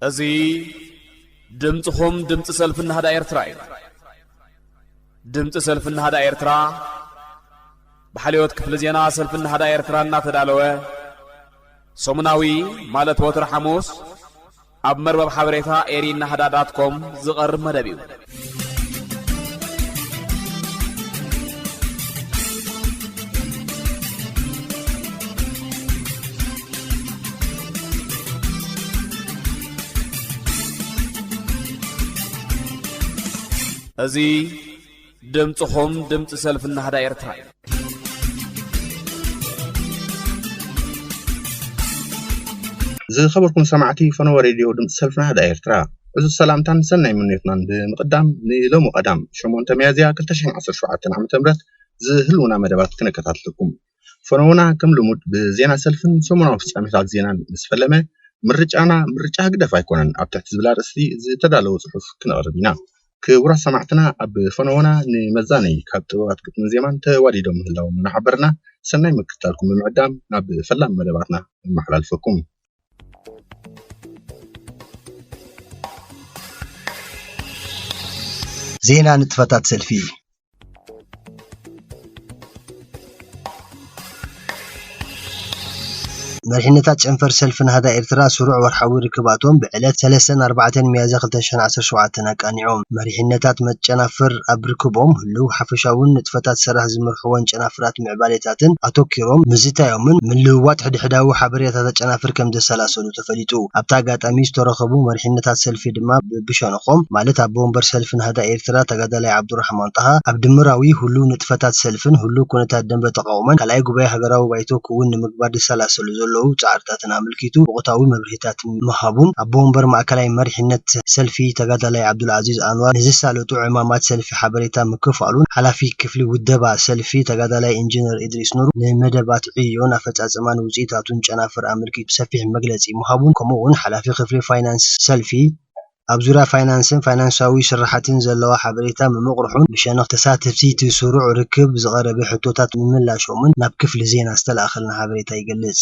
እዚ ድምፅኹም ድምፂ ሰልፊ ናህዳ ኤርትራ እዩ። ድምፂ ሰልፊ ናህዳ ኤርትራ ብሓልዮት ክፍሊ ዜና ሰልፊ ናህዳ ኤርትራ እናተዳለወ ሰሙናዊ፣ ማለት ወትሪ ሓሙስ፣ ኣብ መርበብ ሓበሬታ ኤሪ ናህዳ ዳት ኮም ዝቐርብ መደብ እዩ። እዚ ድምፅኹም ድምፂ ሰልፊ ናህዳ ኤርትራ እዩ። ዝኸበርኩም ሰማዕቲ ፈነወ ሬድዮ ድምፂ ሰልፊ ናህዳ ኤርትራ፣ ዕዙዝ ሰላምታን ሰናይ ምንዮትናን ብምቕዳም፣ ንሎሚ ቀዳም ሸሞንተ ሚያዝያ ክልተ ሽሕን ዓሰርተ ሸውዓተን ዓመተ ምህረት ዝህልውና መደባት ክነከታትለኩም። ፈነወና ከም ልሙድ ብዜና ሰልፍን ሰሙናዊ ፍጻሜታት ዜናን ምስ ፈለመ፣ ምርጫና ምርጫ ህግደፍ ኣይኮነን ኣብ ትሕቲ ዝብል ኣርእስቲ ዝተዳለወ ጽሑፍ ክነቕርብ ኢና። ክቡራት ሰማዕትና፣ ኣብ ፈነወና ንመዛነይ ካብ ጥበባት ግጥምን ዜማን ተዋዲዶም ምህላዎም እናሓበርና፣ ሰናይ ምክትታልኩም ብምዕዳም ናብ ፈላሚ መደባትና ነመሓላልፈኩም። ዜና ንጥፈታት ሰልፊ። መሪሕነታት ጨንፈር ሰልፊ ናህዳ ኤርትራ ስሩዕ ወርሓዊ ርክባቶም ብዕለት ሰለስተን ኣርባዕተን ሚያዝያ ክልተ ሽሕን ዓሰርተ ሸውዓተን ኣቃኒዖም። መሪሕነታት መጨናፍር ኣብ ርክቦም ህልው ሓፈሻውን ንጥፈታት ሰራሕ ዝመርሕዎን ጨናፍራት ምዕባሌታትን ኣተኪሮም ምዝታዮምን ምልውዋጥ ሕድሕዳዊ ሓበሬታታት ጨናፍር ከም ዘሰላሰሉ ተፈሊጡ። ኣብቲ ኣጋጣሚ ዝተረኸቡ መሪሕነታት ሰልፊ ድማ ብብሸነኾም፣ ማለት ኣቦ ወንበር ሰልፊ ናህዳ ኤርትራ ተጋዳላይ ዓብዱራሕማን ጣሃ፣ ኣብ ድምራዊ ህሉው ንጥፈታት ሰልፍን ህሉው ኩነታት ደንበ ተቃውሞን ካልኣይ ጉባኤ ሃገራዊ ባይቶ ክውን ንምግባር ዝሰላሰሉ ዘለዉ ጻዕርታትን ኣመልኪቱ ወቕታዊ መብርሂታት ምሃቡን፣ ኣቦ ወንበር ማእከላይ መሪሕነት ሰልፊ ተጋዳላይ ዓብዱልዓዚዝ ኣንዋር ንዝሳለጡ ዕማማት ሰልፊ ሓበሬታ ምክፋሉን፣ ሓላፊ ክፍሊ ውደባ ሰልፊ ተጋዳላይ ኢንጂነር ኢድሪስ ኑሩ ንመደባት ዕዮን ኣፈጻጽማን ውጽኢታቱን ጨናፍር ኣመልኪቱ ሰፊሕ መግለጺ ምሃቡን፣ ከምኡ እውን ሓላፊ ክፍሊ ፋይናንስ ሰልፊ ኣብ ዙርያ ፋይናንስን ፋይናንሳዊ ስራሓትን ዘለዋ ሓበሬታ ምምቕርሑን፣ ብሸነኽ ተሳተፍቲ እቲ ስሩዕ ርክብ ዝቐረበ ሕቶታት ምምላሾምን ናብ ክፍሊ ዜና ዝተላእኸልና ሓበሬታ ይገልጽ።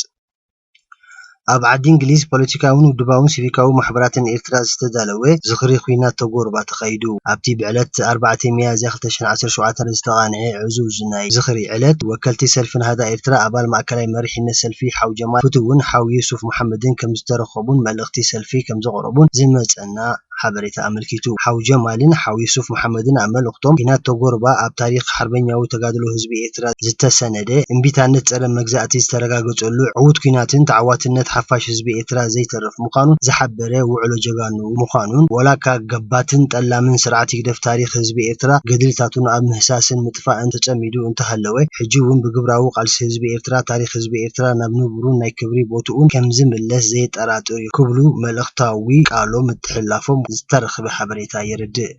ኣብ ዓዲ እንግሊዝ ፖለቲካውን ውድባውን ሲቪካዊ ማሕበራትን ኤርትራ ዝተዳለወ ዝኽሪ ኲናት ተጎርባ ተኻይዱ። ኣብቲ ብዕለት ኣርባዕተ ሚያዝያ ክልተ ሽሕን ዓሰርተ ሸውዓተን ዝተቓንዐ ዕዙዝ ናይ ዝኽሪ ዕለት፣ ወከልቲ ሰልፊ ናህዳ ኤርትራ ኣባል ማእከላይ መሪሕነት ሰልፊ ሓው ጀማል ፍትውን ሓው ዩሱፍ መሓመድን ከም ዝተረኸቡን መልእኽቲ ሰልፊ ከም ዘቕረቡን ዝመጸና ሓበሬታ ኣመልኪቱ። ሓው ጀማልን ሓው ዩሱፍ መሓመድን ኣብ መልእኽቶም፣ ኲናት ተጎርባ ኣብ ታሪኽ ሓርበኛዊ ተጋድሎ ህዝቢ ኤርትራ ዝተሰነደ፣ እምቢታነት ጸረ መግዛእቲ ዝተረጋገጸሉ ዕዉት ኲናትን ተዓዋትነት ሓፋሽ ህዝቢ ኤርትራ ዘይተርፍ ምዃኑ ዝሓበረ ውዕሎ ጀጋኑ ምዃኑን፣ ወላ እካ ገባትን ጠላምን ስርዓት ህግደፍ ታሪኽ ህዝቢ ኤርትራ ገድልታቱን ኣብ ምህሳስን ምጥፋእን ተጸሚዱ እንተሃለወ፣ ሕጂ እውን ብግብራዊ ቃልሲ ህዝቢ ኤርትራ ታሪኽ ህዝቢ ኤርትራ ናብ ንቡሩን ናይ ክብሪ ቦትኡን ከም ዝምለስ ዘየጠራጥር እዩ ክብሉ መልእኽታዊ ቃሎም ምትሕልላፎም ዝተረኽበ ሓበሬታ የረድእ።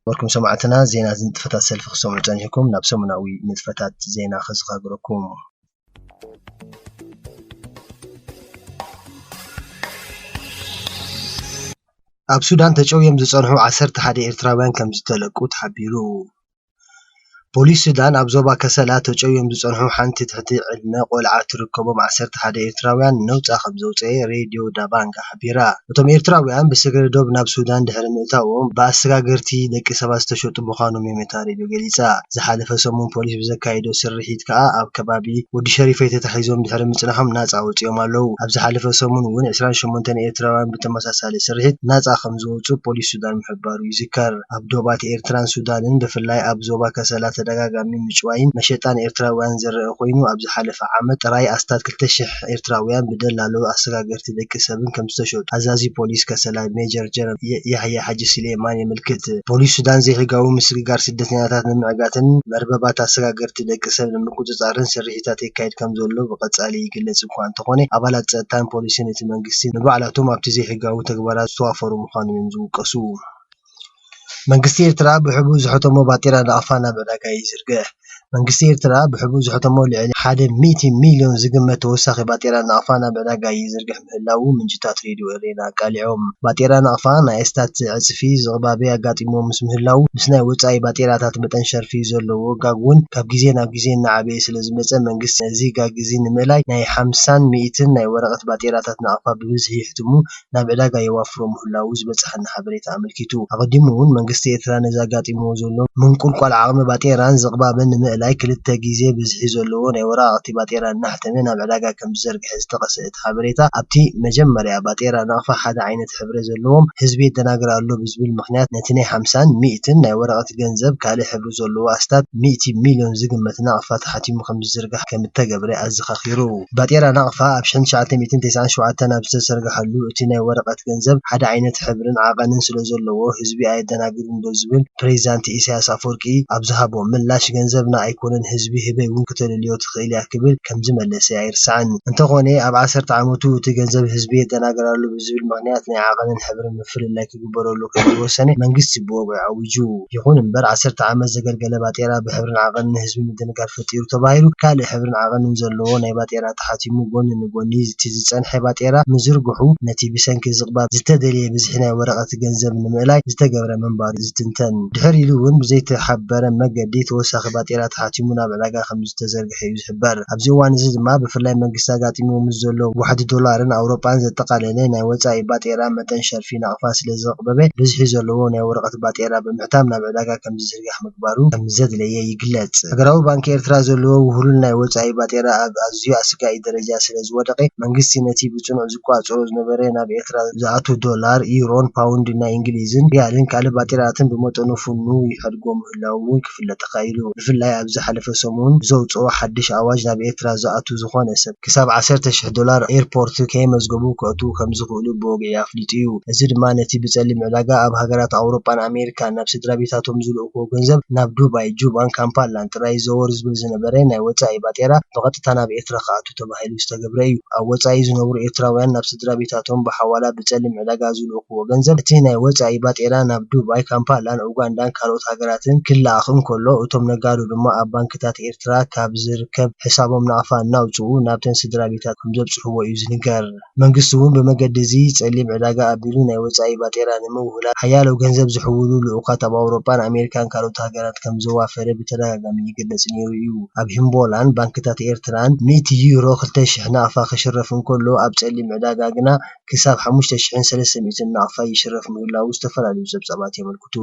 ነበርኩም ሰማዕትና፣ ዜና ንጥፈታት ሰልፊ ክሰምዑ ጸኒሕኩም። ናብ ሰሙናዊ ንጥፈታት ዜና ከዘኻግረኩም። ኣብ ሱዳን ተጨውዮም ዝጸንሑ ዓሰርተ ሓደ ኤርትራውያን ከም ዝተለቁ ተሓቢሩ። ፖሊስ ሱዳን ኣብ ዞባ ከሰላ ተጨውዮም ዝጸንሑ ሓንቲ ትሕቲ ዕድመ ቆልዓ ትርከቦም ዓሰርተ ሓደ ኤርትራውያን ነውጻ ከም ዘውጸኤ ሬድዮ ዳባንጋ ሓቢራ። እቶም ኤርትራውያን ብስግረ ዶብ ናብ ሱዳን ድሕሪ ምእታዎም ብኣሰጋገርቲ ደቂ ሰባት ዝተሸጡ ምዃኖም እዮም እታ ሬድዮ ገሊጻ። ዝሓለፈ ሰሙን ፖሊስ ብዘካየዶ ስርሒት ከኣ ኣብ ከባቢ ወዲ ሸሪፈይ ተታሒዞም ድሕሪ ምጽናሖም ናጻ ወጺኦም ኣለዉ። ኣብ ዝሓለፈ ሰሙን እውን ዕስራን ሸሞንተን ኤርትራውያን ብተመሳሳሊ ስርሒት ናጻ ከም ዝወጹ ፖሊስ ሱዳን ምሕባሩ ይዝከር። ኣብ ዶባት ኤርትራን ሱዳንን ብፍላይ ኣብ ዞባ ከሰላ ተደጋጋሚ ምጭዋይን መሸጣን ኤርትራውያን ዝረኣ ኮይኑ፣ ኣብ ዝሓለፈ ዓመት ጥራይ ኣስታት ክልተ ሽሕ ኤርትራውያን ብደላሎ ኣሰጋገርቲ ደቂ ሰብን ከም ዝተሸጡ ኣዛዚ ፖሊስ ከሰላ ሜጀር ጀነራል የ-፣ ያህያ ሓጂ ስሌማን የመልክት። ፖሊስ ሱዳን ዘይሕጋዊ ምስግጋር ስደተኛታት ንምዕጋትን መርበባት ኣሰጋገርቲ ደቂ ሰብ ንምቁጽጻርን ስርሒታት የካይድ ከም ዘሎ ብቐጻሊ ይግለጽ እኳ እንተኾነ፣ ኣባላት ጸጥታን ፖሊስን እቲ መንግስቲ ንባዕላቶም ኣብቲ ዘይሕጋዊ ተግባራት ዝተዋፈሩ ምዃኖም እዮም ዝውቀሱ። መንግስቲ ኤርትራ ብሕቡእ ዝሐተሞ ባጤራ ናቕፋ ናብ ዕዳጋ ይዝርግሕ። መንግስቲ ኤርትራ ብሕቡእ ዝሕተሞ ልዕሊ ሓደ ሚእቲ ሚልዮን ዝግመት ተወሳኺ ባጤራ ናቕፋ ናብ ዕዳጋ ይዝርግሕ ምህላዉ ምንጭታት ሬድዮ ኤሬና ኣቃሊዖም። ባጤራ ናቕፋ ናይ ኣስታት ዕጽፊ ዝቕባበ ኣጋጢሞ ምስ ምህላዉ፣ ምስ ናይ ወጻኢ ባጤራታት መጠን ሸርፊ ዘለዎ ጋግ እውን ካብ ግዜ ናብ ግዜ እናዓበየ ስለ ዝመጸ፣ መንግስቲ ነዚ ጋግ እዚ ንምእላይ ናይ ሓምሳን ሚእትን ናይ ወረቐት ባጤራታት ናቕፋ ብብዝሒ ይሕትሙ ናብ ዕዳጋ የዋፍሮ ምህላዉ ዝበጽሓና ሓበሬታ ኣመልኪቱ። ኣቐዲሙ እውን መንግስቲ ኤርትራ ነዚ ኣጋጢምዎ ዘሎ ምንቁልቋል ዓቕሚ ባጤራን ዝቕባበን ንምእላይ ክልተ ግዜ ብዝሒ ዘለዎ ናይ ወረቓቕቲ ባጤራ እናሕተመ ናብ ዕዳጋ ከም ዝዘርግሐ ዝጠቐሰ እቲ ሓበሬታ፣ ኣብቲ መጀመርያ ባጤራ ናቕፋ ሓደ ዓይነት ሕብሪ ዘለዎም ህዝቢ የደናግር ኣሎ ብዝብል ምኽንያት ነቲ ናይ ሓምሳን ሚእትን ናይ ወረቐት ገንዘብ ካልእ ሕብሪ ዘለዎ ኣስታት ሚእቲ ሚልዮን ዝግመት ናቕፋ ተሓቲሙ ከም ዝዝርጋሕ ከም እተገብረ ኣዘኻኺሩ። ባጤራ ናቕፋ ኣብ ሽሕን ትሽዓተ ሚእትን ተስዓን ሸውዓተን ኣብ ዝተዘርግሓሉ፣ እቲ ናይ ወረቐት ገንዘብ ሓደ ዓይነት ሕብርን ዓቐንን ስለ ዘለዎ፣ ህዝቢ ኣየደናግርን ዶ ዝብል ፕሬዚዳንት ኢሳያስ ኣፈወርቂ ኣብ ዝሃቦ ምላሽ፣ ገንዘብና ኣይኮነን፣ ህዝቢ ህበይ እውን ክተልልዮ ትኽእል እያ ክብል ከም ዝመለሰ ኣይርሳዕን። እንተኾነ፣ ኣብ ዓሰርተ ዓመቱ እቲ ገንዘብ ህዝቢ የደናግር ኣሎ ብዝብል ምኽንያት ናይ ዓቐንን ሕብርን ምፍልላይ ክግበረሉ ከም ዝወሰነ መንግስቲ ብወግዒ ኣዊጁ። ይኹን እምበር፣ ዓሰርተ ዓመት ዘገልገለ ባጤራ ብሕብርን ዓቐንን ንህዝቢ ምድንጋር ፈጢሩ ተባሂሉ፣ ካልእ ሕብርን ዓቐንን ዘለዎ ናይ ባጤራ ተሓቲሙ፣ ጎኒ ንጎኒ እቲ ዝጸንሐ ባጤራ ምዝርግሑ፣ ነቲ ብሰንኪ ዝቕባብ ዝተደልየ ብዝሒ ናይ ወረቐት ገንዘብ ንምእላይ ዝተገብረ ምንባሩ ዝትንተን። ድሕር ኢሉ እውን ብዘይተሓበረ መገዲ ተወሳኺ ባጤራ ተሓቲሙ ናብ ዕዳጋ ከም ዝተዘርግሐ እዩ ዝሕበር። ኣብዚ እዋን እዚ ድማ ብፍላይ መንግስቲ ኣጋጢምዎ ምስ ዘሎ ዋሕዲ ዶላርን ኣውሮጳን ዘጠቓለለ ናይ ወጻኢ ባጤራ መጠን ሸርፊ ናቕፋ ስለ ዘቕበበ፣ ብዝሒ ዘለዎ ናይ ወረቐት ባጤራ ብምሕታም ናብ ዕዳጋ ከም ዝዝርጋሕ ምግባሩ ከም ዘድለየ ይግለጽ። ሃገራዊ ባንኪ ኤርትራ ዘለዎ ውህሉል ናይ ወጻኢ ባጤራ ኣብ ኣዝዩ ኣስጋኢ ደረጃ ስለ ዝወደቐ፣ መንግስቲ ነቲ ብጽኑዕ ዝቋጽሮ ዝነበረ ናብ ኤርትራ ዝኣቱ ዶላር፣ ዩሮን ፓውንድ ናይ እንግሊዝን ሪያልን ካልእ ባጤራታትን ብመጠኑ ፍኑ ይሓድጎ ምህላዉ እውን ክፍለጥ ተኻኢሉ። ብፍላይ ኣብ ዝሓለፈ ሰሙን ብዘውጽኦ ሓድሽ ኣዋጅ ናብ ኤርትራ ዝኣቱ ዝኾነ ሰብ ክሳብ ዓሰርተ ሽሕ ዶላር ኤርፖርት ከየመዝገቡ ከእትዉ ከም ዝኽእሉ ብወግዒ ኣፍሊጡ እዩ። እዚ ድማ ነቲ ብጸሊም ዕዳጋ ኣብ ሃገራት ኣውሮጳን ኣሜሪካን ናብ ስድራ ቤታቶም ዝልእክዎ ገንዘብ ናብ ዱባይ፣ ጁባን ካምፓላን ጥራይ ይዘወር ዝብል ዝነበረ ናይ ወጻኢ ባጤራ ብቐጥታ ናብ ኤርትራ ክኣቱ ተባሂሉ ዝተገብረ እዩ። ኣብ ወጻኢ ዝነብሩ ኤርትራውያን ናብ ስድራ ቤታቶም ብሓዋላ ብጸሊም ዕዳጋ ዝልእክዎ ገንዘብ፣ እቲ ናይ ወጻኢ ባጤራ ናብ ዱባይ፣ ካምፓላን ኡጋንዳን ካልኦት ሃገራትን ክለኣኽ እንከሎ፣ እቶም ነጋዶ ድማ ኣብ ባንክታት ኤርትራ ካብ ዝርከብ ሕሳቦም ናቕፋ እናውጽኡ ናብተን ስድራ ቤታት ከም ዘብጽሕዎ እዩ ዝንገር። መንግስቲ እውን ብመገዲ እዚ ጸሊም ዕዳጋ ኣቢሉ ናይ ወጻኢ ባጤራ ንምውህላል ሓያሎ ገንዘብ ዝሕውሉ ልኡኻት ኣብ ኣውሮጳን ኣሜሪካን ካልኦት ሃገራት ከም ዘዋፈረ ብተደጋጋሚ ይግለጽ ነይሩ እዩ። ኣብ ሂምቦላን ባንክታት ኤርትራን ሚእቲ ዩሮ ክልተ ሽሕ ናቕፋ ክሽረፍ እንከሎ፣ ኣብ ጸሊም ዕዳጋ ግና ክሳብ ሓሙሽተ ሽሕን ሰለስተ ሚእትን ናቕፋ ይሽረፍ ምህላዉ ዝተፈላለዩ ጸብጻባት የመልክቱ።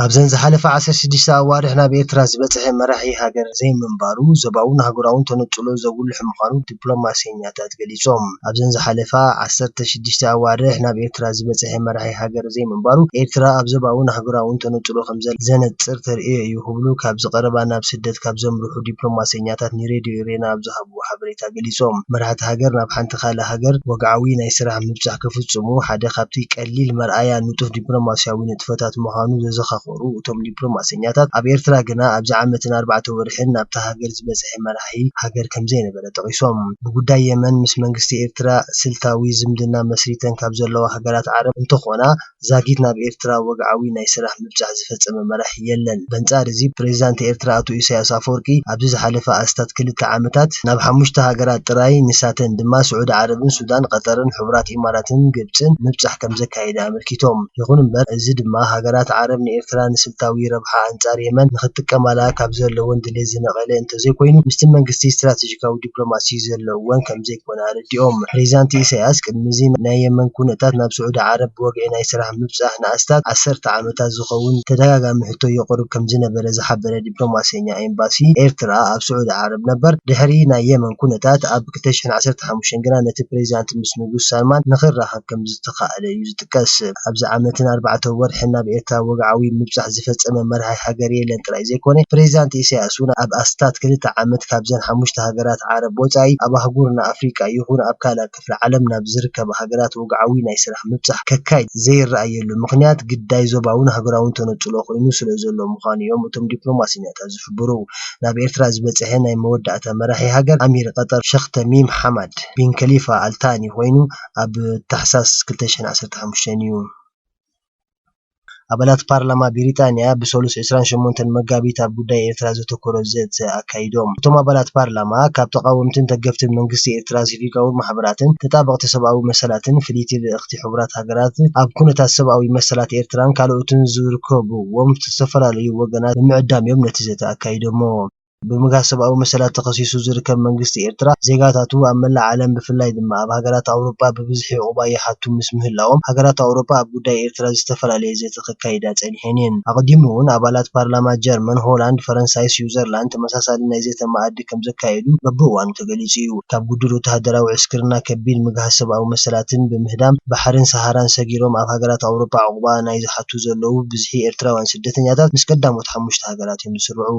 ኣብዘን ዝሓለፋ ዓሰርተ ሽዱሽተ ኣዋርሕ ናብ ኤርትራ ዝበጽሐ መራሒ ሃገር ዘይምንባሩ ዞባውን ኣህጉራውን ተነጽሎ ዘጉልሕ ምዃኑ ዲፕሎማሰኛታት ገሊጾም። ኣብዘን ዝሓለፋ ዓሰርተ ሽዱሽተ ኣዋርሕ ናብ ኤርትራ ዝበጽሐ መራሒ ሃገር ዘይምንባሩ፣ ኤርትራ ኣብ ዞባውን ኣህጉራውን ተነጽሎ ከም ዘላ ዘነጽር ተርእዮ እዩ ክብሉ ካብ ዝቐረባ ናብ ስደት ካብ ዘምርሑ ዲፕሎማሰኛታት ንሬድዮ ኤሬና ኣብ ዝሃብዎ ሓበሬታ ገሊጾም። መራሕቲ ሃገር ናብ ሓንቲ ካልእ ሃገር ወግዓዊ ናይ ስራሕ ምብጻሕ ክፍጽሙ ሓደ ካብቲ ቀሊል መርኣያ ንጡፍ ዲፕሎማስያዊ ንጥፈታት ምዃኑ ዘዘኻኸሩ እቶም ዲፕሎማሰኛታት፣ ኣብ ኤርትራ ግና ኣብዚ ዓመትን ኣርባዕተ ወርሕን ናብታ ሃገር ዝበጽሐ መራሒ ሃገር ከም ዘይነበረ ጠቒሶም። ብጉዳይ የመን ምስ መንግስቲ ኤርትራ ስልታዊ ዝምድና መስሪተን ካብ ዘለዋ ሃገራት ዓረብ እንተኾና፣ ዛጊት ናብ ኤርትራ ወግዓዊ ናይ ስራሕ ምብጻሕ ዝፈጸመ መራሒ የለን። በንጻር እዚ፣ ፕሬዚዳንት ኤርትራ ኣቶ ኢሳያስ ኣፈወርቂ ኣብዚ ዝሓለፈ ኣስታት ክልተ ዓመታት ናብ ሓሙሽተ ሃገራት ጥራይ፣ ንሳተን ድማ ስዑዲ ዓረብን ሱዳን፣ ቀጠርን ሕቡራት ኢማራትን ግብጽን ምብጻሕ ከም ዘካየደ ኣመልኪቶም። ይኹን እምበር፣ እዚ ድማ ሃገራት ዓረብ ንኤርትራ ንስልታዊ ረብሓ ኣንጻር የመን ንኽትጥቀማላ ካብ ዘለወን ድሌት ዝነቐለ እንተዘይኮይኑ፣ ምስቲ መንግስቲ ስትራቴጂካዊ ዲፕሎማሲ ዘለወን ከም ዘይኮነ ኣረዲኦም። ፕሬዚዳንት ኢሳያስ ቅድሚ እዚ ናይ የመን ኩነታት ናብ ስዑዲ ዓረብ ብወግዒ ናይ ስራሕ ምብጻሕ ንኣስታት ዓሰርተ ዓመታት ዝኸውን ተደጋጋሚ ሕቶ የቕርብ ከም ዝነበረ ዝሓበረ ዲፕሎማሰኛ ኤምባሲ ኤርትራ ኣብ ስዑዲ ዓረብ ነበር፣ ድሕሪ ናይ የመን ኩነታት ኣብ ክልተ ሽሕን ዓሰርተ ሓሙሽተን ግና ነቲ ፕሬዚዳንት ምስ ንጉስ ሳልማን ንኽራኸብ ከም ዝተኻእለ እዩ ዝጥቀስ። ኣብዚ ዓመትን ኣርባዕተ ወርሕን ናብ ኤርትራ ወግዓዊ ምብጻሕ ዝፈጸመ መራሒ ሃገር የለን ጥራይ ዘይኮነ፣ ፕሬዚዳንት ኢሳያስ እውን ኣብ ኣስታት ክልተ ዓመት ካብዘን ሓሙሽተ ሃገራት ዓረብ ወጻኢ ኣብ ኣህጉርና ኣፍሪቃ ይኹን ኣብ ካልእ ክፍለ ዓለም ናብ ዝርከባ ሃገራት ወግዓዊ ናይ ስራሕ ምብጻሕ ከካይድ ዘይረኣየሉ ምኽንያት ግዳይ ዞባውን ሃገራውን ተነጽሎ ኮይኑ ስለ ዘሎ ምዃኑ እዮም እቶም ዲፕሎማሰኛታት ዝሕብሩ። ናብ ኤርትራ ዝበጽሐ ናይ መወዳእታ መራሒ ሃገር ኣሚር ቀጠር ሸኽ ተሚም ሓማድ ቢን ከሊፋ ኣልታኒ ኮይኑ ኣብ ታሕሳስ ክልተ ሽሕን ዓሰርተ ሓሙሽተን እዩ። ኣባላት ፓርላማ ብሪጣንያ ብሰሉስ ዕስራን ሸሞንተን መጋቢት ኣብ ጉዳይ ኤርትራ ዘተኮረ ዘተ ኣካይዶም። እቶም ኣባላት ፓርላማ ካብ ተቓወምትን ደገፍትን መንግስቲ ኤርትራ፣ ሲቪካዊ ማሕበራትን ተጣበቕቲ ሰብኣዊ መሰላትን ፍልይቲ ልእኽቲ ሕቡራት ሃገራት ኣብ ኩነታት ሰብኣዊ መሰላት ኤርትራን ካልኦትን ዝርከብዎም ዝተፈላለዩ ወገናት ብምዕዳም እዮም ነቲ ዘተ ኣካይዶሞ። ብምግሃስ ሰብኣዊ መሰላት ተኸሲሱ ዝርከብ መንግስቲ ኤርትራ፣ ዜጋታቱ ኣብ መላእ ዓለም ብፍላይ ድማ ኣብ ሃገራት ኣውሮጳ ብብዝሒ ዑቕባ ይሓቱ ምስ ምህላዎም፣ ሃገራት ኣውሮጳ ኣብ ጉዳይ ኤርትራ ዝተፈላለየ ዘተ ከካይዳ ጸኒሐን እየን። ኣቐዲሙ እውን ኣባላት ፓርላማ ጀርመን፣ ሆላንድ፣ ፈረንሳይ፣ ስዊዘርላንድ ተመሳሳሊ ናይ ዘተ መኣዲ ከም ዘካየዱ በብእዋኑ ተገሊጹ እዩ። ካብ ግዱድ ወተሃደራዊ ዕስክርና ከቢድ ምግሃስ ሰብኣዊ መሰላትን ብምህዳም ባሕርን ሰሃራን ሰጊሮም ኣብ ሃገራት ኣውሮጳ ዑቕባ ናይ ዝሓቱ ዘለዉ ብዝሒ ኤርትራውያን ስደተኛታት ምስ ቀዳሞት ሓሙሽተ ሃገራት እዮም ዝስርዑ።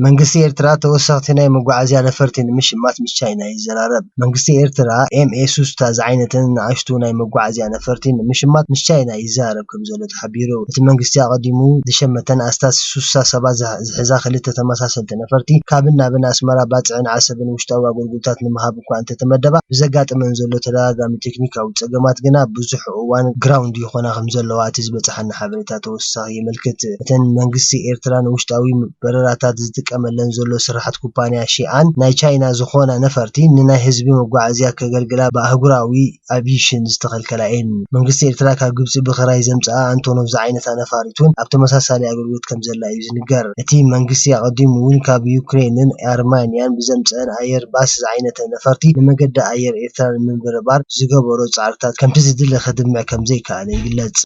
መንግስቲ ኤርትራ ተወሰኽቲ ናይ መጓዓዝያ ነፈርቲ ንምሽማት ምስ ቻይና ይዘራረብ። መንግስቲ ኤርትራ ኤምኤ ሱስታ ዝዓይነተን ንኣሽቱ ናይ መጓዓዝያ ነፈርቲ ንምሽማት ምስ ቻይና ይዘራረብ ከም ዘሎ ተሓቢሩ። እቲ መንግስቲ ኣቐዲሙ ዝሸመተን ኣስታት ሱሳ ሰባት ዝሕ-፣ ዝሕዛ ክልተ ተመሳሰልቲ ነፈርቲ ካብን ናብን ኣስመራ፣ ባጽዕን ዓሰብን ውሽጣዊ ኣገልግሎታት ንምሃብ እኳ እንተተመደባ፣ ብዘጋጥመን ዘሎ ተደጋጋሚ ቴክኒካዊ ጸገማት ግና ብዙሕ እዋን ግራውንድ ይኾና ከም ዘለዋ እቲ ዝበጽሓና ሓበሬታ ተወሳኺ የመልክት። እተን መንግስቲ ኤርትራ ንውሽጣዊ በረራታት ዝጥቀመለን ዘሎ ስራሓት ኩባንያ ሺኣን ናይ ቻይና ዝኾና ነፈርቲ ንናይ ህዝቢ መጓዓዝያ ከገልግላ ብኣህጉራዊ ኣቪሽን ዝተኸልከላ እየን። መንግስቲ ኤርትራ ካብ ግብጺ ብኽራይ ዘምጽኣ ኣንቶኖቭ ዝዓይነታ ነፋሪት እውን ኣብ ተመሳሳሊ ኣገልግሎት ከም ዘላ እዩ ዝንገር። እቲ መንግስቲ ኣቐዲሙ እውን ካብ ዩክሬንን ኣርማንያን ብዘምጽአን ኣየር ባስ ዝዓይነተ ነፈርቲ ንመገዲ ኣየር ኤርትራ ንምብርባር ዝገበሮ ጻዕርታት ከምቲ ዝድለ ከድምዕ ከም ዘይከኣለ ይግለጽ።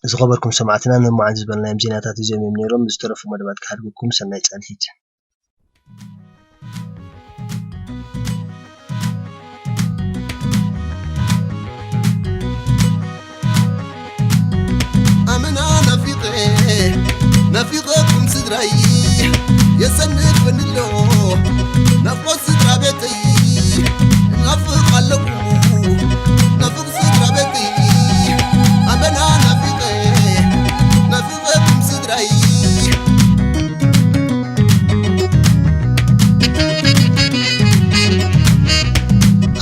ዝኸበርኩም ሰማዕትና፣ ንመዓልቲ ዝበልናዮም ዜናታት እዚኦም እዮም ነይሮም። ዝተረፉ መደባት ክሓድገኩም፣ ሰናይ ጻንሒት። ኣመና ናፊቐ፣ ናፊቐኩም ስድራይ፣ የሰንፈኒ ኣሎ ናፍቆት ስድራ ቤተይ። ናፍቕ ኣለኹ፣ ናፍቕ ስድራ ቤተይ። ኣመና ናፊቐ፣ ናፊቐኩም ስድራይ።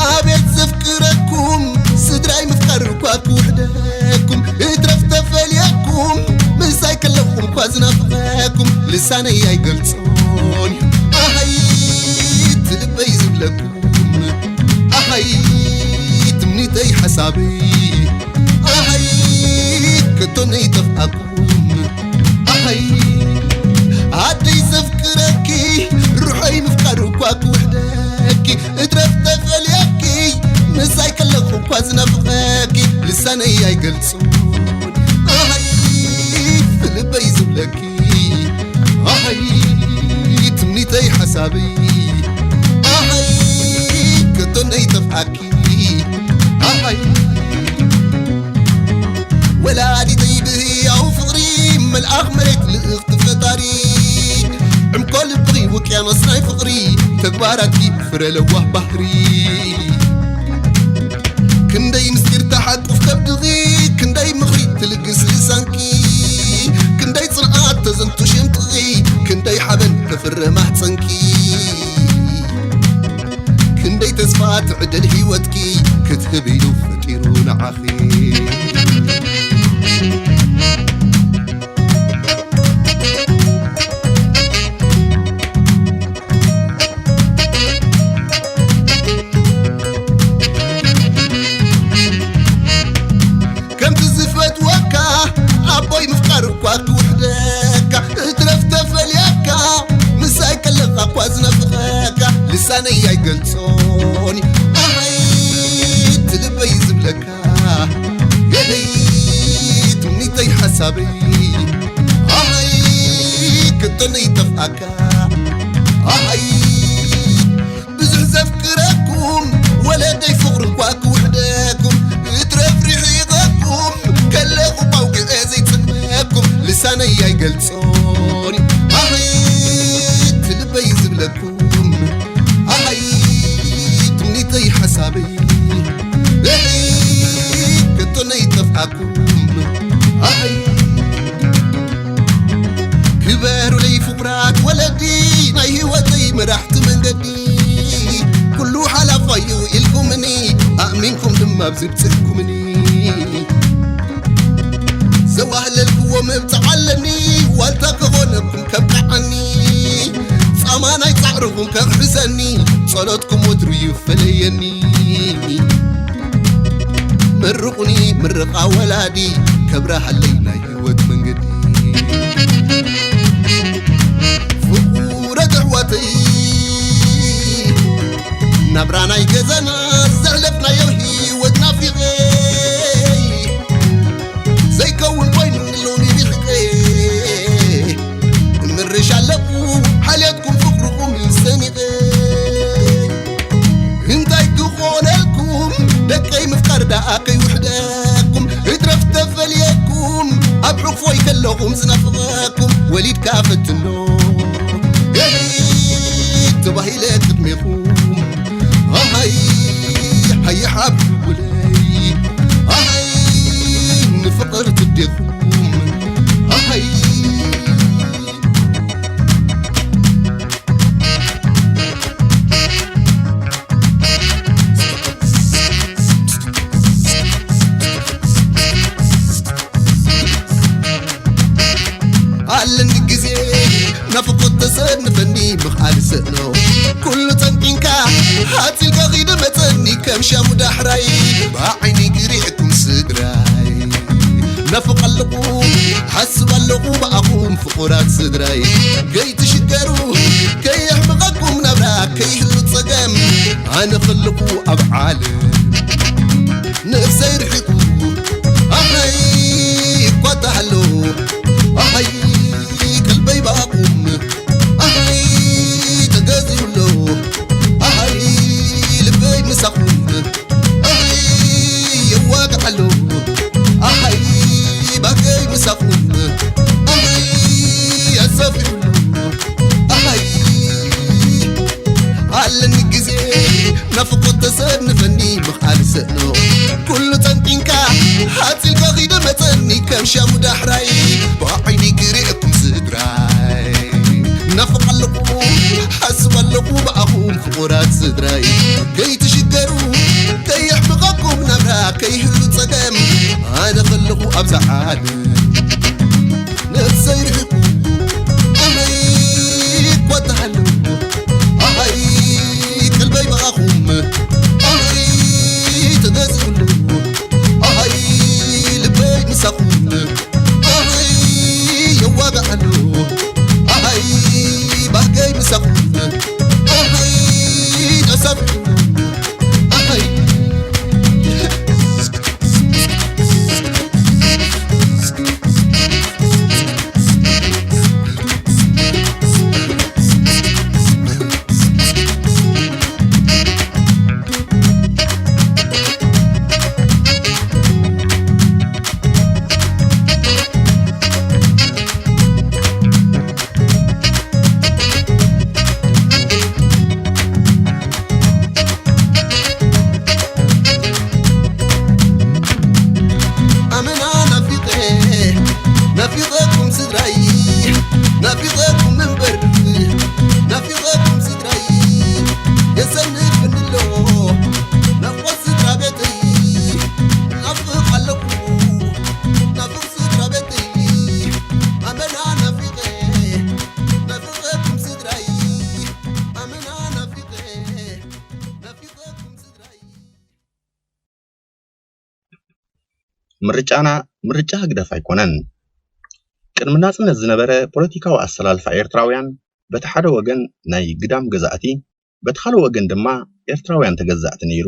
ኣቤት ዘፍቅረኩም ስድራይ፣ ምፍቃር እኳ ክውሕደኩም፣ እትረፍ ተፈልየኩም፣ ምሳይ ከለኹም እኳ ዝናፍቐኩም፣ ልሳነይ ኣይገልጾን። ኣሃይ እቲ ልበይ ዝብለኩም፣ ኣሃይ ትምኒተይ ሓሳበይ፣ ኣሃይ ከቶ ነይጠፍኣኩም። ኣሃይ ኣደይ ዘፍቅረኪ፣ ርሖይ ምፍቃር እኳ ክውሕደኪ፣ እትረፍ ተፈልየኪ፣ ምሳይ ከለኹ እኳ ዝናፍቐኪ፣ ልሳነይ ኣይገልጾን። ኣሃይ እቲ ልበይ ዝብለኪ፣ ኣሃይ ትምኒተይ ሓሳበይ፣ ኣሃይ ከቶ ነይጠፍኣኪ። ኣሃይ ወላዲተይ ብህያው ፍቕሪ፣ መልኣኽ መሬት ልእኽቲ ፈጣሪ፣ ዕምቆ ልብኺ ውቅያኖስ ናይ ፍቕሪ፣ ተግባራትኪ ፍረ ለዋህ ባህሪ። ክንደይ ምስጢር ተሓቁፍ ከብድኺ፣ ክንደይ ምኽሪ ትልግስ ልሳንኪ፣ ክንደይ ጽንዓት ተዘንቱ ሽምጥኺ፣ ክንደይ ሓበን ተፍረ ማህጸንኪ። ክንደይ ተስፋ ትዕደል ህይወትኪ ክትህብ ኢሉ ፈጢሩ ንዓኺ። ከምቲ ዝፈትወካ ኣቦይ ምፍቃር እኳ ክውሕደካ፣ እትረፍ ተፈልየካ፣ ምሳይ ከለኻ እኳ ዝናፍቐካ፣ ልሳነይ ኣይገልጾን። ኣሃይ እቲ ልበይ ዝብለካ፣ የለይ ትምኒተይ ሓሳበይ፣ ኣሃይ ከቶ ነይጠፍኣካ፣ ኣሃይ ብዙሕ ዘፍቅረኩም ወለደይ ፍቕሪ እኳ ክውሕደኩም፣ እትረፍ ርሒቐኩም ከለኹ ኣውግዐ ዘይጽልመኩም፣ ልሳነይ ኣይገልጾን። ኣሃይ እቲ ልበይ ዝብለኩም፣ ኣሃይ ትምኒተይ ሓሳበይ፣ ኣሃይ ከቶ ነይጠፍኣኩም። ኣሃይ ክበሩለይ ፍቑራት ወለዲ፣ ናይ ህይወተይ መራሕቲ መንገዲ፣ ኩሉ ሓላፋዩ ኢልኩምኒ ኣእሚንኩም ድማ ኣብዚ ብጽሕኩምኒ ዘዋህለልክዎ መብጽዓ ኣለኒ ዋልታ ክኾነኩም ከብቅዓኒ ጻማ ናይ ጻዕርኹም ከኽሕሰኒ ጸሎትኩም ወትሩ ይፈለየኒ መርቑኒ ምርቓ ወላዲ ከብርሃለይ ናይ ህይወት መንገዲ ፍቑረት ኣሕዋተይ ናብራ ናይ ገዛና ዘሕለፍናዮ ህይወት ናፊቐይ ዘይከውን ኮይኑ ሎሚ ሪሒቐ እምርሽ ኣለኹ ሓልያትኩም ፍቕርኹም ሰኒቐ እንታይ ክኾነልኩም ደቀይ ምፍቃር ደኣ ከይውሕደኩም እትረፍ ተፈልየኩም ኣብ ሕቑፎይ ከለኹም ዝናፍቐኩም ወሊድካ ፈትኖ ተባሂለ ቅድሜኹም ኣሃይ ሓይሓብ ውለይ ኣሃይ ንፍቕር ትዴኹም ኣሃይ ኣለኒ ግዜ ናፍቆት ተሰንፈኒ ምኽኣል ስእኖ ኩሉ ጸንቂንካ ሃፂልካ ኺደ መጸኒ ከም ሻሙ ዳሕራይ ብዓይኒ ግሪዕኩም ስድራይ ናፍቕ ኣለኹ ሓስብ ኣለኹ ብኣኹም ፍቑራት ስድራይ ከይትሽገሩ ከየሕምቐኩም ናብራ ከይህሉ ጸገም ኣነ ኸለኹ ኣብ ዓለም ነፍሰይ ርሒቑ ኣሃይ ይቋጣ ኣሎ ኣሃይ ቀልበይ ብኣኹም ኣሃይ ተገዚኡ ኣሎ ኣሃይ ልበይ ምሳኹም ኣሃይ የዋግዕ ኣሎ ኣሃይ ባከይ ምሳኹም ኣሃይ ኣሳፊሩ ኣሎ ኣሃይ ኣለኒ ግዜ ናፍቆት ተሰንፈኒ ምኽኣል ስእኖ ኩሉ ጸንቂንካ ሃፂልካ ኺደ መጸኒ ከም ሻሙ ዳሕራይ ብዓይኒ ክርእየኩም ስድራይ ናፍቕ ኣለኹ ሓስብ ኣለኹ ብኣኹም ፍቑራት ስድራይ ከይትሽገሩ ከየሕምቐኩም ናብራ ከይህሉ ጸገም ኣነ ኸለኹ ኣብዛ ዓለም ነፍሰይ ርሒቑ ኣሃይ ይቆጣሉ ኣሃይ ቀልበይ ብኣኹም ኣሃይ ተገዚኡሉ ኣሃይ ልበይ ምሳኹም ኣሃይ የዋግዓሉ ኣሃይ ባህገይ ምሳኹም ኣሃይ ተሳፊ ኣሃይ ኣመና ናፊቐ ናፊቐኩም ስድራይ ናፊቐኩም እምበር ናፊቐኩም ስድራይ የሰንፍኒ ኣሎ ናፍቖት ስድራ ቤተይ ናፍቕ ኣለኹ ናፍቕ ስድራ ቤተይ ኣመና ናፊቐ ናፊቐኩም ስድራይ ኣመና ናፊቐ ናፊቐኩም ስድራይ ምርጫና ምርጫ ህግደፍ ኣይኮነን። ቅድሚ ናጽነት ዝነበረ ፖለቲካዊ ኣሰላልፋ ኤርትራውያን በቲ ሓደ ወገን ናይ ግዳም ገዛእቲ፣ በቲ ካልእ ወገን ድማ ኤርትራውያን ተገዛእቲ ነይሩ።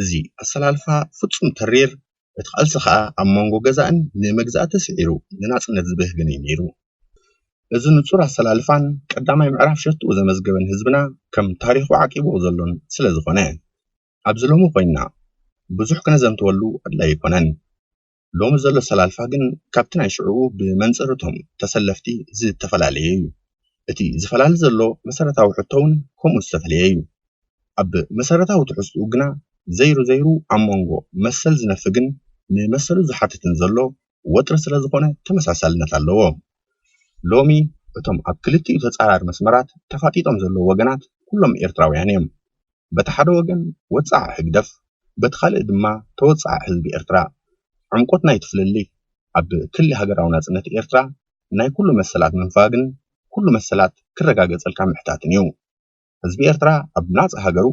እዚ ኣሰላልፋ ፍጹም ተሪር፣ እቲ ቃልሲ ከኣ ኣብ መንጎ ገዛእን ንመግዛእቲ ስዒሩ ንናጽነት ዝብህግን እዩ ነይሩ። እዚ ንጹር ኣሰላልፋን ቀዳማይ ምዕራፍ ሸትኡ ዘመዝገበን ህዝብና ከም ታሪኹ ዓቂብዎ ዘሎን ስለ ዝኾነ፣ ኣብዚ ሎሚ ኮይንና ብዙሕ ክነዘንትወሉ ኣድላዪ ኣይኮነን። ሎሚ ዘሎ ኣሰላልፋ ግን ካብቲ ናይ ሽዕኡ ብመንጽር እቶም ተሰለፍቲ ዝተፈላለየ እዩ። እቲ ዝፈላለ ዘሎ መሰረታዊ ሕቶ እውን ከምኡ ዝተፈለየ እዩ። ኣብ መሰረታዊ ትሕዝትኡ ግና ዘይሩ ዘይሩ ኣብ መንጎ መሰል ዝነፍግን ንመሰሉ ዝሓትትን ዘሎ ወጥሪ ስለ ዝኾነ ተመሳሳልነት ኣለዎ። ሎሚ እቶም ኣብ ክልቲኡ ተጻራሪ መስመራት ተፋጢጦም ዘለዉ ወገናት ኩሎም ኤርትራውያን እዮም። በቲ ሓደ ወገን ወጻዕ ህግደፍ፣ በቲ ካልእ ድማ ተወጻዕ ህዝቢ ኤርትራ። ዕምቆት ናይቲ ፍልልይ ኣብ ክሊ ሃገራዊ ናጽነት ኤርትራ ናይ ኩሉ መሰላት ምንፋግን ኩሉ መሰላት ክረጋገጸልካ ምሕታትን እዩ። ህዝቢ ኤርትራ ኣብ ናጻ ሃገሩ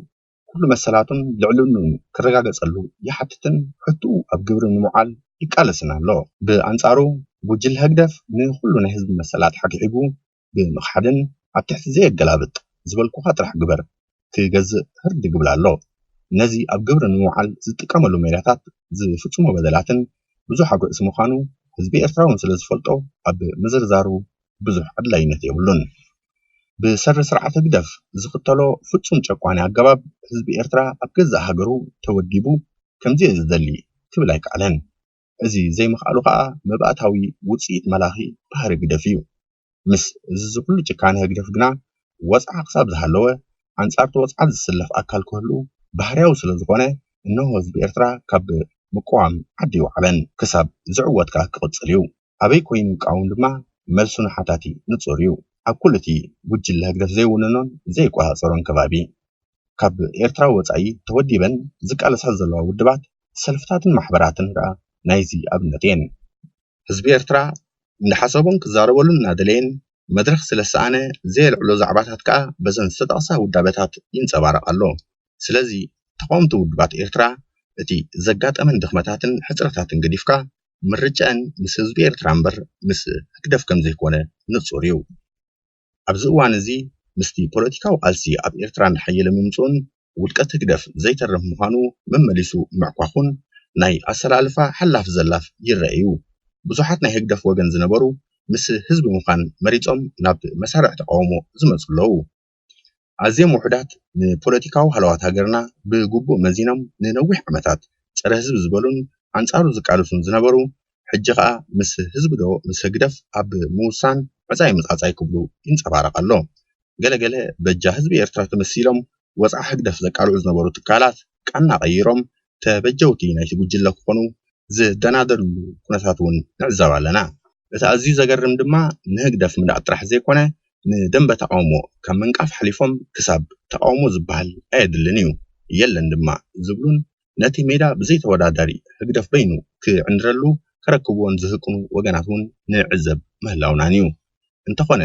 ኩሉ መሰላቱን ልዕልንኡን ክረጋገጸሉ ይሓትትን ሕትኡ ኣብ ግብሪ ንምውዓል ይቃለስን ኣሎ። ብኣንጻሩ ጉጅለ ህግደፍ ንኩሉ ናይ ህዝቢ መሰላት ሓግሒጉ ብምኽሓድን ኣብ ትሕቲ ዘየገላብጥ ዝበልኩኻ ጥራሕ ግበር ክገዝእ ህርዲ ግብል ኣሎ። ነዚ ኣብ ግብሪ ንምውዓል ዝጥቀመሉ ሜላታት ዝፍጽሞ በደላትን ብዙሕ ኣጉዕሲ ምዃኑ ህዝቢ ኤርትራ እውን ስለ ዝፈልጦ ኣብ ምዝርዛሩ ብዙሕ ኣድላይነት የብሉን። ብሰሪ ስርዓት ህግደፍ ዝኽተሎ ፍጹም ጨቋኒ ኣገባብ ህዝቢ ኤርትራ ኣብ ገዛእ ሃገሩ ተወዲቡ ከምዚ እየ ዝደሊ ክብል ኣይከኣለን። እዚ ዘይምኽኣሉ ከኣ መባእታዊ ውጽኢት መላኺ ባህሪ ህግደፍ እዩ። ምስ እዚ ኩሉ ጭካነ ህግደፍ ግና ወጽዓ ክሳብ ዝሃለወ ኣንጻር እቲ ወጽዓ ዝስለፍ ኣካል ክህሉ ባህርያዊ ስለ ዝኾነ እነሆ ህዝቢ ኤርትራ ካብ ምቅዋም ዓዲ ይወዓለን ክሳብ ዝዕወት ከኣ ክቕጽል እዩ። ኣበይ ኮይኑ ይቃወም ድማ መልሱ ንሓታቲ ንጹር እዩ። ኣብ ኩሉ እቲ ጉጅለ ህግደፍ ዘይውንኖን ዘይቆጻጸሮን ከባቢ ካብ ኤርትራ ወጻኢ ተወዲበን ዝቃለሳ ዘለዋ ውድባት፣ ሰልፍታትን ማሕበራትን ከኣ ናይዚ ኣብነት እየን። ህዝቢ ኤርትራ እንዳሓሰቦን ክዛረበሉን እናደለየን መድረኽ ስለ ዝሰኣነ ዘየልዕሎ ዛዕባታት ከኣ በዘን ዝተጠቕሳ ውዳበታት ይንጸባረቕ ኣሎ። ስለዚ ተቓወምቲ ውድባት ኤርትራ እቲ ዘጋጠመን ድኽመታትን ሕጽረታትን ገዲፍካ ምርጫን ምስ ህዝቢ ኤርትራ እምበር ምስ ህግደፍ ከም ዘይኮነ ንጹር እዩ። ኣብዚ እዋን እዚ ምስቲ ፖለቲካዊ ቃልሲ ኣብ ኤርትራ እንዳሓየለ ምምጽኡን ውድቀት ህግደፍ ዘይተርፍ ምዃኑ መመሊሱ ምዕኳኹን ናይ ኣሰላልፋ ሓላፍ ዘላፍ ይረኣዩ። ብዙሓት ናይ ህግደፍ ወገን ዝነበሩ ምስ ህዝቢ ምዃን መሪጾም ናብ መሳርዕ ተቃውሞ ዝመጹ ኣለዉ። ኣዝዮም ውሑዳት ንፖለቲካዊ ሃለዋት ሃገርና ብግቡእ መዚኖም ንነዊሕ ዓመታት ጸረ ህዝቢ ዝበሉን ኣንጻሩ ዝቃለሱን ዝነበሩ፣ ሕጂ ኸኣ ምስ ህዝቢ ዶ ምስ ህግደፍ ኣብ ምውሳን መጻኢ መጻጻይ ክብሉ ይንጸባረቕ ኣሎ። ገለ ገለ በጃ ህዝቢ ኤርትራ ተመሲሎም ወጽዓ ህግደፍ ዘቃልዑ ዝነበሩ ትካላት ቃና ቀይሮም ተበጀውቲ ናይቲ ጉጅለ ክኾኑ ዝደናደርሉ ኩነታት እውን ንዕዘብ ኣለና። እቲ ኣዝዩ ዘገርም ድማ ንህግደፍ ምንዳቕ ጥራሕ ዘይኮነ ንደንበ ተቃውሞ ካብ ምንቃፍ ሓሊፎም ክሳብ ተቃውሞ ዝበሃል ኣየድልን እዩ የለን ድማ ዝብሉን ነቲ ሜዳ ብዘይተወዳዳሪ ህግደፍ በይኑ ክዕንድረሉ ከረክብዎን ዝህቅኑ ወገናት እውን ንዕዘብ ምህላውናን እዩ። እንተኾነ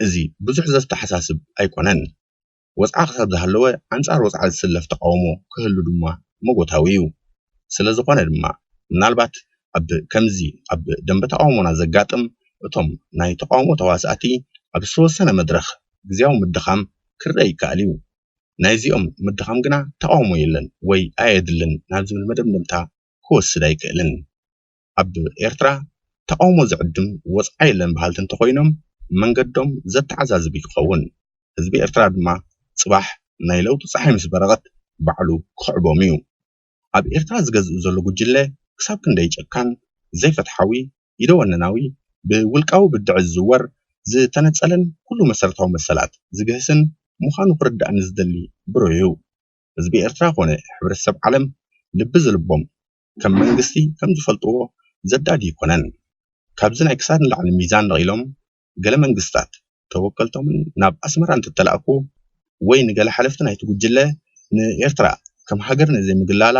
እዚ ብዙሕ ዘተሓሳስብ ኣይኮነን። ወጽዓ ክሳብ ዝሃለወ ኣንጻር ወጽዓ ዝስለፍ ተቃውሞ ክህሉ ድማ መጎታዊ እዩ። ስለ ዝኾነ ድማ ምናልባት ኣብ ከምዚ ኣብ ደንበ ተቃውሞና ዘጋጥም እቶም ናይ ተቃውሞ ተዋሳእቲ ኣብ ዝተወሰነ መድረኽ ግዝያዊ ምድኻም ክረአ ይከኣል እዩ። ናይዚኦም ምድኻም ግና ተቃውሞ የለን ወይ ኣየድልን ናብ ዝብል መደምደምታ ክወስድ ኣይክእልን። ኣብ ኤርትራ ተቃውሞ ዝዕድም ወጽዓ የለን በሃልቲ እንተኾይኖም መንገዶም ዘተዓዛዝብ እዩ ክኸውን። ህዝቢ ኤርትራ ድማ ጽባሕ ናይ ለውጢ ጸሓይ ምስ በረቐት ባዕሉ ክኽዕቦም እዩ። ኣብ ኤርትራ ዝገዝእ ዘሎ ጉጅለ ክሳብ ክንደይ ጨካን፣ ዘይፍትሓዊ፣ ኢደወነናዊ፣ ብውልቃዊ ብድዐ ዝዝወር፣ ዝተነጸለን ኩሉ መሰረታዊ መሰላት ዝግህስን ምዃኑ ክርዳእኒ ዝደሊ ብሩህ እዩ። ህዝቢ ኤርትራ ኮነ ሕብረተሰብ ዓለም ልቢ ዝልቦም ከም መንግስቲ ከም ዝፈልጥዎ ዘዳዲ ኣይኮነን። ካብዚ ናይ ክሳድ ንላዕሊ ሚዛን ነቒሎም ገለ መንግስታት ተወከልቶምን ናብ ኣስመራ እንትተላእኩ ወይ ንገለ ሓለፍቲ ናይቲ ጉጅለ ንኤርትራ ከም ሃገር ንዘይምግላላ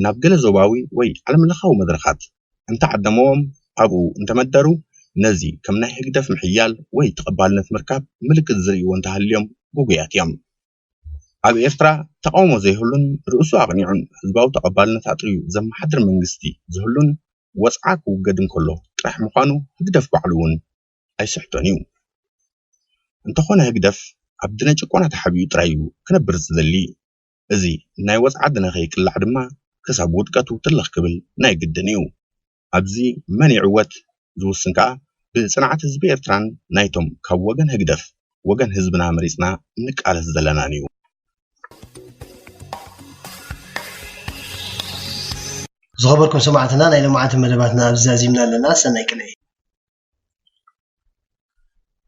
ናብ ገለ ዞባዊ ወይ ዓለምለኻዊ መድረኻት እንተዓደመዎም ኣብኡ እንተመደሩ ነዚ ከም ናይ ህግደፍ ምሕያል ወይ ተቐባልነት ምርካብ ምልክት ዝርእይዎ እንተሃልዮም ግጉያት እዮም። ኣብ ኤርትራ ተቃውሞ ዘይህሉን ርእሱ ኣቕኒዑን ህዝባዊ ተቐባልነት ኣጥርዩ ዘመሓድር መንግስቲ ዝህሉን ወጽዓ ክውገድ እንከሎ ጥራሕ ምዃኑ ህግደፍ ባዕሉ እውን ኣይስሕቶን እዩ። እንተኾነ ህግደፍ ኣብ ድነ ጭቆና ተሓቢኡ ጥራይ እዩ ክነብር ዝደሊ። እዚ ናይ ወጽዓ ድነ ከይቅላዕ ድማ ክሳብ ውድቀቱ ትልኽ ክብል ናይ ግድን እዩ። ኣብዚ መን ይዕወት ዝውስን ከኣ ብጽንዓት ህዝቢ ኤርትራን ናይቶም ካብ ወገን ህግደፍ ወገን ህዝብና መሪጽና እንቃለስ ዘለናን እዩ። ዝኸበርኩም ሰማዕትና ናይ ሎማዓንቲ መደባትና ኣብዚ ዛዚምና ኣለና። ሰናይ ቅነ።